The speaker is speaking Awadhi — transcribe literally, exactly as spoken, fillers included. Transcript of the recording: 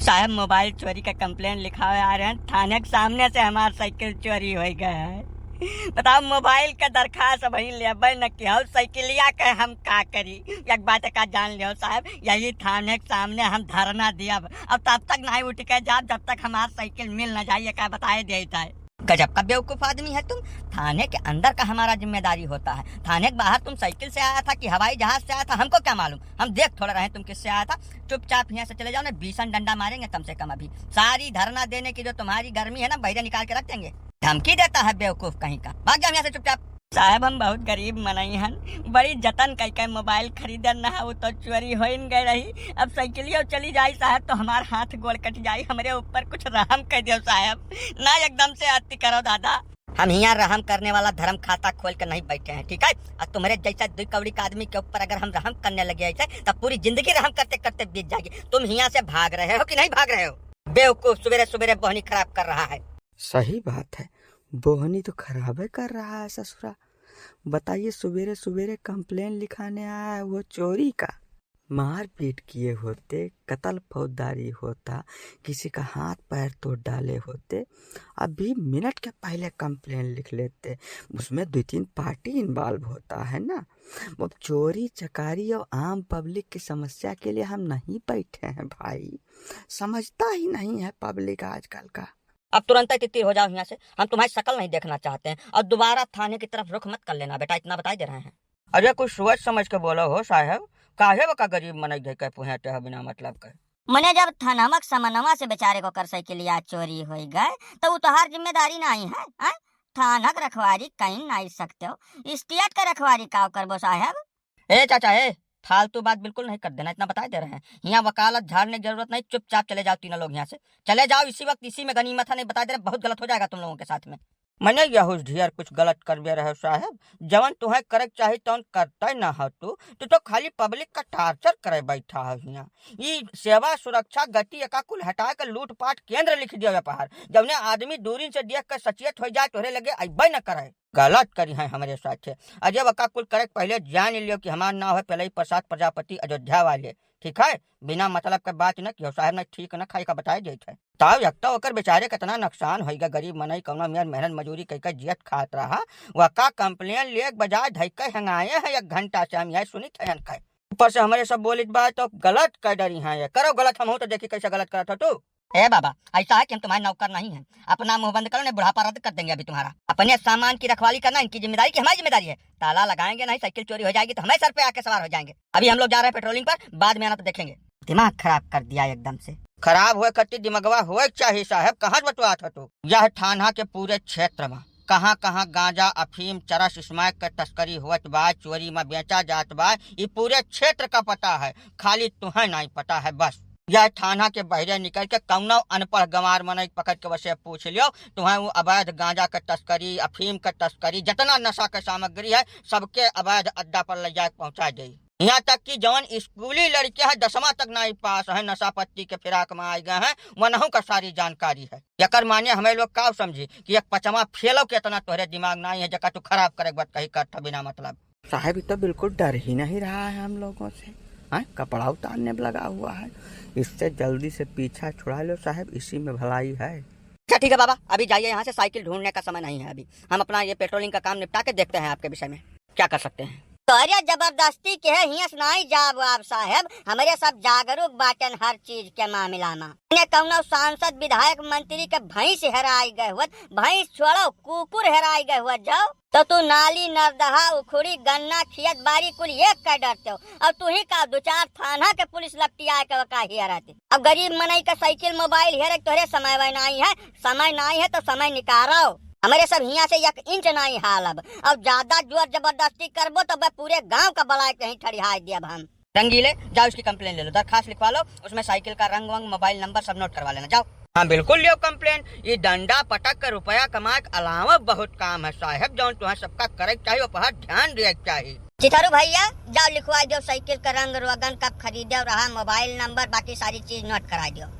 साहब, मोबाइल चोरी का कंप्लेन लिखावे आ रहे हैं, थाने के सामने से हमार साइकिल चोरी होइ गए है। बताओ, मोबाइल का दरखास्त वहीं लेबे न कि हो, साइकिलिया के हम का करी? एक बात का जान लियो साहब, यही थाने के सामने हम धरना दियब। अब तब तक नहीं उठ के जाब जब तक हमार साइकिल मिल न जाई, ये का बताए देत है। गजब का बेवकूफ आदमी है तुम। थाने के अंदर का हमारा जिम्मेदारी होता है, थाने के बाहर तुम साइकिल से आया था कि हवाई जहाज से आया था, हमको क्या मालूम? हम देख थोड़ा रहे तुम किससे आया था। चुपचाप यहाँ से चले जाओ, नहीं भीषण डंडा मारेंगे कम से कम। अभी सारी धरना देने की जो तुम्हारी गर्मी है ना, बहिरे निकाल के रख देंगे। धमकी देता है बेवकूफ कहीं का, भाग जाओ यहाँ से चुपचाप। साहब, हम बहुत गरीब मनई हन, बड़ी जतन कई के मोबाइल खरीदन ना, वो तो चोरी होइन गए रही। अब साइकिलियो चली जाई साहब, तो हमार हाथ गोड़ कट जाई। हमरे ऊपर कुछ रहम कर दियो साहब, ना एकदम से अति करो दादा। हम हियाँ रहम करने वाला धर्म खाता खोल के नहीं बैठे हैं, ठीक है? और तुम्हारे जैसा दुई कौड़ी का आदमी के ऊपर अगर हम रहम करने लगे ऐसे, तब पूरी जिंदगी रहम करते करते बीत जाएगी। तुम हियाँ से भाग रहे हो कि नहीं भाग रहे हो? बेवकूफ, सुबेरे सुबेरे बोहनी खराब कर रहा है। सही बात है, बोहनी तो खराबे कर रहा है ससुरा। बताइए, सुबेरे सुबेरे कंप्लेन लिखाने आया है वो चोरी का। मारपीट किए होते, कत्ल फौजदारी होता, किसी का हाथ पैर तोड़ डाले होते, अभी मिनट के पहले कंप्लेन लिख लेते। उसमें दो तीन पार्टी इन्वॉल्व होता है ना। वो चोरी चकारी और आम पब्लिक की समस्या के लिए हम नहीं बैठे हैं भाई, समझता ही नहीं है पब्लिक आजकल का। अब तुरंत ही तित्ती हो जाओ यहाँ से, हम तुम्हारी शकल नहीं देखना चाहते हैं और दोबारा थाने की तरफ रुख मत कर लेना बेटा, इतना बताई दे रहे हैं। अरे कुछ सोच समझ के बोलो हो साहब, काहे बका गरीब मनई धइ के पुहेटे हो बिना मतलब के? मने जब थानमक समनवा से बेचारे को कर साइकिलिया चोरी होई गए, तो उ तोहार जिम्मेदारी नहीं है, हैं? थानक रखवारी कहीं नहीं सकते हो, स्टेट का रखवारी काव करबो साहब? ए चाचा, ए, फालतू बात बिल्कुल नहीं कर देना, इतना बताई दे रहे हैं। हियाँ वकालत झाड़ने की जरूरत नहीं, चुपचाप चले जाओ तीनों लोग यहाँ से। चले जाओ इसी वक्त, इसी में गनीमत है, नहीं बताई दे रहे, बहुत गलत हो जाएगा तुम लोगों के साथ में। मने यहूस ढेर कुछ गलत करबे रहे साहब, जवन तुहें करे के चाही तवन करते ना हो तू, तू तो खाली पब्लिक का टार्चर करे बैठा हो हियाँ। ई सेवा सुरक्षा गति एका कुल हटा के लूटपाट केंद्र लिख दिया व्यापार, जवने आदमी दूरी से देख के सचेत हो जाए तोहरे लगे अइबे न करे। गलत करी हैं हमरे साथे। अरे वका कुल करे के पहले जान लियो कि हमार नाव है पेलई प्रसाद प्रजापति अयोध्या वाले, ठीक है? बिना मतलब के बात न कियो साहब, न ठीक न खाई का बताए देत है। तब एक तो ओकर बेचारे कितना नुकसान होइगा, गरीब मनई कौनो मेर मेहनत मजूरी कइके जियत खात रहा, वका कंप्लेन ले के बजाय धइके हंगाए हैं एक घंटा से, हम यह सुनित है इनके। ऊपर से हमरे सब बोलित बा तो गलत कर डरी हैं ये। करो गलत, हम हो तो देखी कैसे गलत करत हो तू। ए बाबा, ऐसा है कि हम तुम्हारे नौकर नहीं हैं। अपना मुंह बंद करो, नहीं बुढ़ापा रद्द कर देंगे अभी तुम्हारा। अपने सामान की रखवाली करना इनकी जिम्मेदारी कि हमारी जिम्मेदारी है? ताला लगाएंगे नहीं, साइकिल चोरी हो जाएगी तो हमारे सर पे आके सवार हो जाएंगे। अभी हम लोग जा रहे हैं पेट्रोलिंग पर, बाद में आना तो देखेंगे। दिमाग खराब कर दिया एकदम से। खराब होए खातिर दिमगवा होए के चाही साहब, कहाँ से बतवात हो तू? यह थाना के पूरे क्षेत्र में कहाँ कहाँ गांजा, अफीम, चरस, स्मैक के तस्करी होत बा, चोरी में बेचा जात बा, ई पूरे क्षेत्र का पता है, खाली तुहें नहीं पता है बस। यह थाना के बहरे निकल के कौनो अनपढ़ गंवार मनई पकड़ के वसे पूछ लियो, तुहें वो अवैध गांजा के तस्करी, अफीम के तस्करी, जितना नशा के सामग्री है, सबके अवैध अड्डा पर ले जाके पहुंचा देई। यहाँ तक कि जवन स्कूली लड़के हैं, दसवां तक नहीं पास हैं, नशा पत्ती के फिराक में आए गए हैं, वनहु का सारी जानकारी है। एकर माने हमें लोग का समझी कि एक पचवा फेलो के इतना तोहरे दिमाग नहीं है, जेका तू खराब करे के बात कही करत बिना मतलब। साहब, ये तो बिल्कुल डर ही नहीं रहा है हम लोगों से। हाँ, कपड़ा उतारने में लगा हुआ है। इससे जल्दी से पीछा छुड़ा लो साहब, इसी में भलाई है। अच्छा ठीक है बाबा, अभी जाइए यहाँ से, साइकिल ढूंढने का समय नहीं है अभी। हम अपना ये पेट्रोलिंग का काम निपटा के देखते हैं आपके विषय में क्या कर सकते हैं। तो अरे जबरदस्ती के है, हियस नाई जाब आप साहेब, हमरे सब जागरूक बाटन हर चीज के मामला मा। ने कौनो सांसद, विधायक, मंत्री के भैंस हेराई गए हुअत, भैंस छोड़ो, कुकुर हेराई गए हुअत जाओ, तो तू नाली, नरदहा, उखुड़ी, गन्ना, खियत, बारी कुल एक कर डरते हो। और तू ही का दो चार थाना के पुलिस लपटिया के वका हियरत। अब गरीब मनई का साइकिल, मोबाइल हेरे के तोहरे समय वय नाई है, समय नाई है तो समय निकारो। हमरे सब हियाँ से एक इंच नाई हालब। और ज्यादा जोर जबरदस्ती करबो तो बे पूरे गांव का बलाय कहीं ठड़िहाय दियब हम। रंगीले, जाओ इसकी कंप्लेन ले लो, दरखास्त लिखवा लो, उसमें साइकिल का रंग वंग, मोबाइल नंबर सब नोट करवा लेना, जाओ। हाँ बिल्कुल लियो कंप्लेन, ये डंडा पटक के रुपया कमाए के अलावा बहुत काम है साहेब, जौन तुम्हें सबका करे के चाहिए, वो पर ध्यान दिए के चाहिए। चिथारू भैया, जाओ लिखवा दो साइकिल का रंग रोगन, कब खरीदे और रहा, मोबाइल नंबर, बाकी सारी चीज नोट करा दो।